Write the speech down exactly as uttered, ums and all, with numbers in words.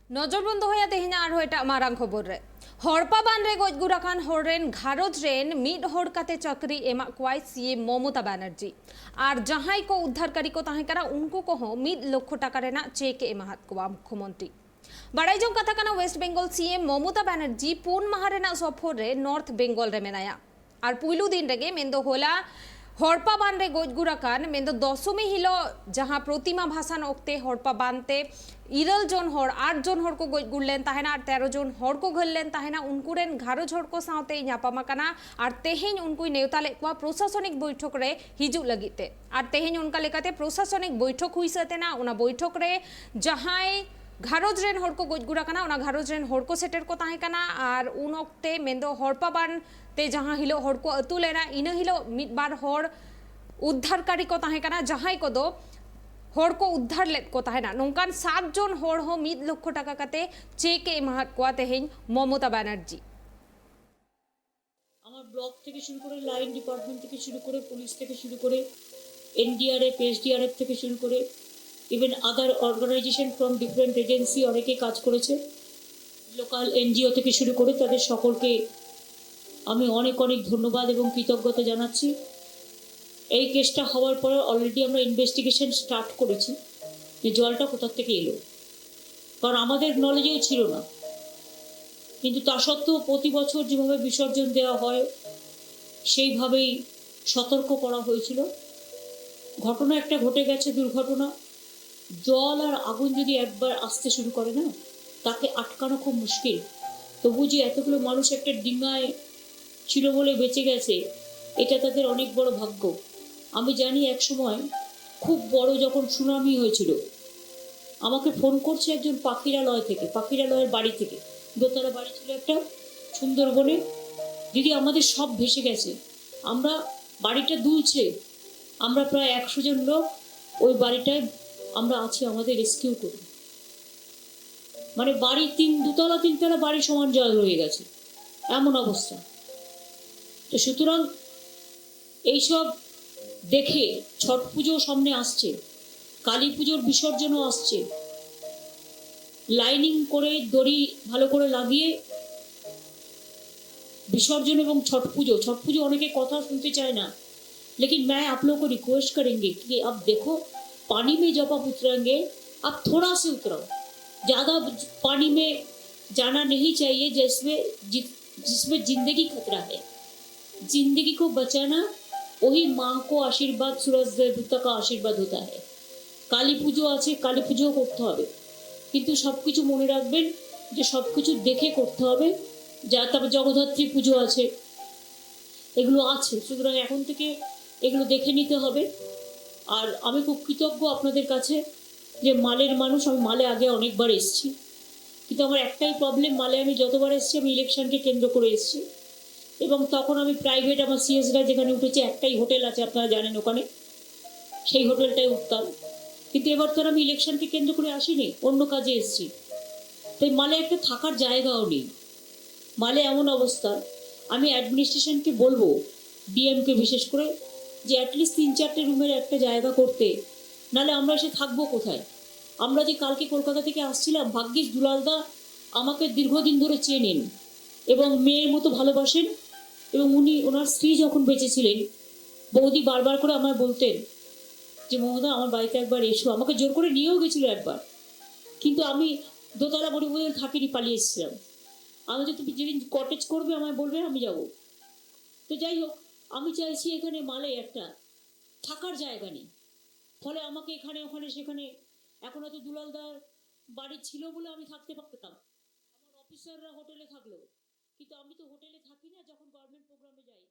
ᱱᱚᱡᱚᱨ ᱵᱚᱱ ᱫᱚᱦᱚᱭᱟ ᱛᱮᱦᱮᱧᱟᱜ ᱟᱨᱦᱚᱸ ᱮᱴᱟᱜ ᱢᱟᱨᱟᱝ ᱠᱷᱚᱵᱚᱨ ᱨᱮ᱾ ᱦᱚᱲᱯᱟ ᱵᱟᱱ ᱨᱮ ᱜᱚᱡ ᱜᱩᱨ ᱟᱠᱟᱱ ᱦᱚᱲ ᱨᱮᱱ ᱜᱷᱟᱨᱚᱸᱡᱽ ᱨᱮᱱ ᱢᱤᱫ ᱦᱚᱲ ᱠᱟᱛᱮ ᱪᱟᱹᱠᱨᱤ ᱮᱢᱟᱜ ᱠᱚᱣᱟᱭ ᱥᱤ ᱮᱢ ᱢᱚᱢᱚᱛᱟ ᱵᱟᱱᱟᱨᱡᱤ᱾ ᱟᱨ ᱡᱟᱦᱟᱸᱭ ᱠᱚ ᱩᱫᱽᱫᱷᱟᱨᱠᱟᱨᱤ ᱠᱚ ᱛᱟᱦᱮᱸ ᱠᱟᱱᱟ, ᱩᱱᱠᱩ ᱠᱚᱦᱚᱸ ᱢᱤᱫ ᱞᱚᱠᱷᱚ ᱴᱟᱠᱟ ᱨᱮᱱᱟᱜ ᱪᱮᱠ ᱮ ᱮᱢᱟᱦᱟᱫ ᱠᱚᱣᱟ ᱢᱩᱠᱷᱭᱚᱢᱚᱱᱛᱨᱤ᱾ ᱵᱟᱲᱟᱭ ᱡᱚᱝ ᱠᱟᱛᱷᱟ ᱠᱟᱱᱟ, ᱳᱭᱮᱥᱴ ᱵᱮᱝᱜᱚᱞ ᱥᱤ ᱮᱢ ᱢᱚᱢᱚᱛᱟ ᱵᱟᱱᱟᱨᱡᱤ ᱯᱩᱱ ᱢᱟᱦᱟ ᱨᱮᱱᱟᱜ ᱥᱚᱯᱷᱚᱨ ᱨᱮ ᱱᱚᱨᱛᱷ ᱵᱮᱝᱜᱚᱞ ᱨᱮ ᱢᱮᱱᱟᱭᱟ᱾ ᱟᱨ ᱯᱩᱭᱞᱩ ᱫᱤᱱ ᱨᱮᱜᱮ, ᱢᱮᱱᱫᱚ ᱦᱚᱞᱟ ᱦᱚᱲᱯᱟ ᱵᱟᱱ ᱨᱮ ᱜᱚᱡ ᱜᱩᱨ ᱟᱠᱟᱱ, ᱢᱮᱱᱫᱚ ᱫᱚᱥᱚᱢᱤ ᱦᱤᱞᱳᱜ ᱡᱟᱦᱟᱸ ᱯᱨᱚᱛᱤᱢᱟ ᱵᱷᱟᱥᱟᱱ ᱚᱠᱛᱮ ᱦᱚᱲᱯᱟ ᱵᱟᱱ ᱛᱮ ᱤᱨᱟᱹᱞ ᱡᱚᱱ ᱦᱚᱲ, ᱟᱴ ᱡᱚᱱ ᱦᱚᱲ ᱠᱚ ᱜᱚᱡ ᱜᱩᱨ ᱞᱮᱱ ᱛᱟᱦᱮᱱᱟ ᱟᱨ ᱛᱮᱨᱚ ᱡᱚᱱ ᱦᱚᱲ ᱠᱚ ᱜᱷᱟᱹᱞ ᱞᱮᱱ ᱛᱟᱦᱮᱱᱟ, ᱩᱱᱠᱩ ᱨᱮᱱ ᱜᱷᱟᱨᱚᱸᱡᱽ ᱦᱚᱲ ᱠᱚ ᱥᱟᱶᱛᱮ ᱧᱟᱯᱟᱢ ᱟᱠᱟᱱᱟ᱾ ᱟᱨ ᱛᱮᱦᱮᱧ ᱩᱱᱠᱩᱭ ᱱᱮᱣᱛᱟ ᱞᱮᱫ ᱠᱚᱣᱟ ᱯᱨᱚᱥᱟᱥᱚᱱᱤᱠ ᱵᱳᱭᱴᱷᱚᱠ ᱨᱮ ᱦᱤᱡᱩᱜ ᱞᱟᱹᱜᱤᱫ ᱛᱮ᱾ ᱟᱨ ᱛᱮᱦᱮᱧ ᱚᱱᱠᱟ ᱞᱮᱠᱟᱛᱮ ᱯᱨᱚᱥᱟᱥᱚᱱᱤᱠ ᱵᱳᱭᱴᱷᱚᱠ ᱦᱩᱭ ᱥᱟᱹᱛ ᱮᱱᱟ᱾ ᱚᱱᱟ ᱵᱳᱭᱴᱷᱚᱠ ᱨᱮ ᱡᱟᱦᱟᱸᱭ ᱜᱷᱟᱨᱚᱸᱡᱽ ᱨᱮᱱ ᱦᱚᱲ ᱠᱚ ᱜᱚᱡ ᱜᱩᱨ ᱟᱠᱟᱱᱟ, ᱚᱱᱟ ᱜᱷᱟᱨᱚᱸᱡᱽ ᱨᱮᱱ ᱦᱚᱲ ᱠᱚ ᱥᱮᱴᱮᱨ ᱠᱚ ᱛᱟᱦᱮᱸ ᱠᱟᱱᱟ᱾ ᱟᱨ ᱩᱱ ᱚᱠᱛᱮ, ᱢᱮᱱᱫᱚ ᱦᱚᱲᱯᱟ ᱵᱟᱱ ᱛᱮ ᱡᱟᱦᱟᱸ ᱦᱤᱞᱳᱜ ᱦᱚᱲ ᱠᱚ ᱟᱹᱛᱩ ᱞᱮᱱᱟ, ᱤᱱᱟᱹ ᱦᱤᱞᱳᱜ ᱢᱤᱫ ᱵᱟᱨ ᱦᱚᱲ ᱩᱫᱽᱫᱷᱟᱨᱠᱟᱨᱤ ᱠᱚ ᱛᱟᱦᱮᱸ ᱠᱟᱱᱟ, ᱡᱟᱦᱟᱸᱭ ᱠᱚᱫᱚ ᱦᱚᱲ ᱠᱚ ᱩᱫᱽᱫᱷᱟᱨ ᱞᱮᱫ ᱠᱚ ᱛᱟᱦᱮᱱᱟ᱾ ᱱᱚᱝᱠᱟᱱ ᱥᱟᱛ ᱡᱚᱱ ᱦᱚᱲ ᱦᱚᱸ ᱢᱤᱫ ᱞᱚᱠᱷᱚ ᱴᱟᱠᱟ ᱠᱟᱛᱮ ᱪᱮᱠ ᱮ ᱮᱢᱟᱦᱟᱫ ᱠᱚᱣᱟ ᱛᱮᱦᱮᱧ ᱢᱚᱢᱚᱛᱟ ᱵᱟᱱᱟᱨᱡᱤ᱾ আমার ব্লক থেকে শুরু করে, লাইন ডিপার্টমেন্ট থেকে শুরু করে, পুলিশ থেকে শুরু করে, এনডিআরএফ, এসডিআরএফ থেকে শুরু করে, even other organization from different agency অনেকে কাজ করেছে, লোকাল এনজিও থেকে শুরু করে, তাদের সকলকে আমি অনেক অনেক ধন্যবাদ এবং কৃতজ্ঞতা জানাচ্ছি। এই কেসটা হওয়ার পরে অলরেডি আমরা ইনভেস্টিগেশন স্টার্ট করেছি যে জলটা কোথা থেকে এলো, কারণ আমাদের নলেজেও ছিল না। কিন্তু তা সত্ত্বেও প্রতি বছর যেভাবে বিসর্জন দেওয়া হয়, সেইভাবেই সতর্ক করা হয়েছিল। ঘটনা একটা ঘটে গেছে, দুর্ঘটনা। জল আর আগুন যদি একবার আসতে শুরু করে না, তাকে আটকানো খুব মুশকিল। তবু যে এতগুলো মানুষ একটা ডিঙায় ছিল বলে বেঁচে গেছে, এটা তাদের অনেক বড় ভাগ্য। আমি জানি, এক সময় খুব বড় যখন সুনামি হয়েছিল, আমাকে ফোন করছে একজন পাখিরালয় থেকে, পাখিরালয়ের বাড়ি থেকে, দোতলা বাড়ি ছিল একটা সুন্দরবনে। "দিদি, আমাদের সব ভেসে গেছে, আমরা, বাড়িটা দুলছে, আমরা প্রায় একশো জন লোক ওই বাড়িটায় আমরা আছি, আমাদের রেস্কিউ করুন।" মানে, বাড়ি তিন, দুতলা তিনতলা বাড়ি সমান জল হয়ে গেছে, এমন অবস্থা। তো সুতরাং এইসব দেখে, ছট পুজো সামনে আসছে, কালী পুজোর বিসর্জনও আসছে, লাইনিং করে, দড়ি ভালো করে লাগিয়ে বিসর্জন এবং ছট পুজো। ছট পুজো অনেকে কথা শুনতে চায় না, लेकिन मैं आप लोगों को रिक्वेस्ट करेंगे कि अब देखो, पानी में जब आप उतरेंगे, आप थोड़ा से उतरो, ज़्यादा पानी में जाना नहीं चाहिए, जिसमें जि, जिसमें जिंदगी खतरा है। जिंदगी को बचाना, वही माँ को आशीर्वाद, सूरज देवता का आशीर्वाद होता है। কালী পুজো আছে, কালী পুজো করতে হবে, কিন্তু সব কিছু মনে রাখবেন যে সব কিছু দেখে করতে হবে। যা, তারপর জগদ্ধাত্রী পুজো আছে, এগুলো আছে, সুতরাং এখন থেকে এগুলো দেখে নিতে হবে। আর আমি খুব কৃতজ্ঞ আপনাদের কাছে যে মালের মানুষ, আমি মালে আগে অনেকবার এসেছি, কিন্তু আমার একটাই প্রবলেম, মালে আমি যতবার এসেছি আমি ইলেকশনকে কেন্দ্র করে এসেছি। এবং তখন আমি প্রাইভেট, আমার সিএসরা যেখানে উঠেছে, একটাই হোটেল আছে আপনারা জানেন ওখানে, সেই হোটেলটায় উঠতাম। কিন্তু এবার তো আর আমি ইলেকশনকে কেন্দ্র করে আসিনি, অন্য কাজে এসেছি। তাই মালে একটা থাকার জায়গাও নেই। মালে এমন অবস্থা, আমি অ্যাডমিনিস্ট্রেশনকে বলবো, ডিএমকে বিশেষ করে, যে অ্যাটলিস্ট তিন চারটে রুমের একটা জায়গা করতে, নালে আমরা এসে থাকবো কোথায়? আমরা যে কালকে কলকাতা থেকে আসছিলাম, ভাগ্যিস দুলালদা আমাকে দীর্ঘদিন ধরে চেনেন এবং মেয়ের মতো ভালোবাসেন। এবং উনি, ওনার স্ত্রী যখন বেঁচে ছিলেন, বৌদি বারবার করে আমায় বলতেন যে, "মমতা, আমার বাড়িতে একবার এসো।" আমাকে জোর করে নিয়েও গেছিল একবার, কিন্তু আমি দোতলা বাড়ি বলে থাকিনি, পালিয়ে এসেছিলাম। আমি যে, "তুমি যেদিন কটেজ করবে আমায় বলবে, আমি যাব।" তো যাই হোক, আমি চাইছি এখানে মালে একটা থাকার জায়গা নেই, ফলে আমাকে এখানে ওখানে সেখানে, এখন হয়তো দুলালদার বাড়ি ছিল বলে আমি থাকতে পারতাম, আমার অফিসাররা হোটেলে থাকলো, কিন্তু আমি তো হোটেলে থাকি না যখন গভর্নমেন্ট প্রোগ্রামে যাই।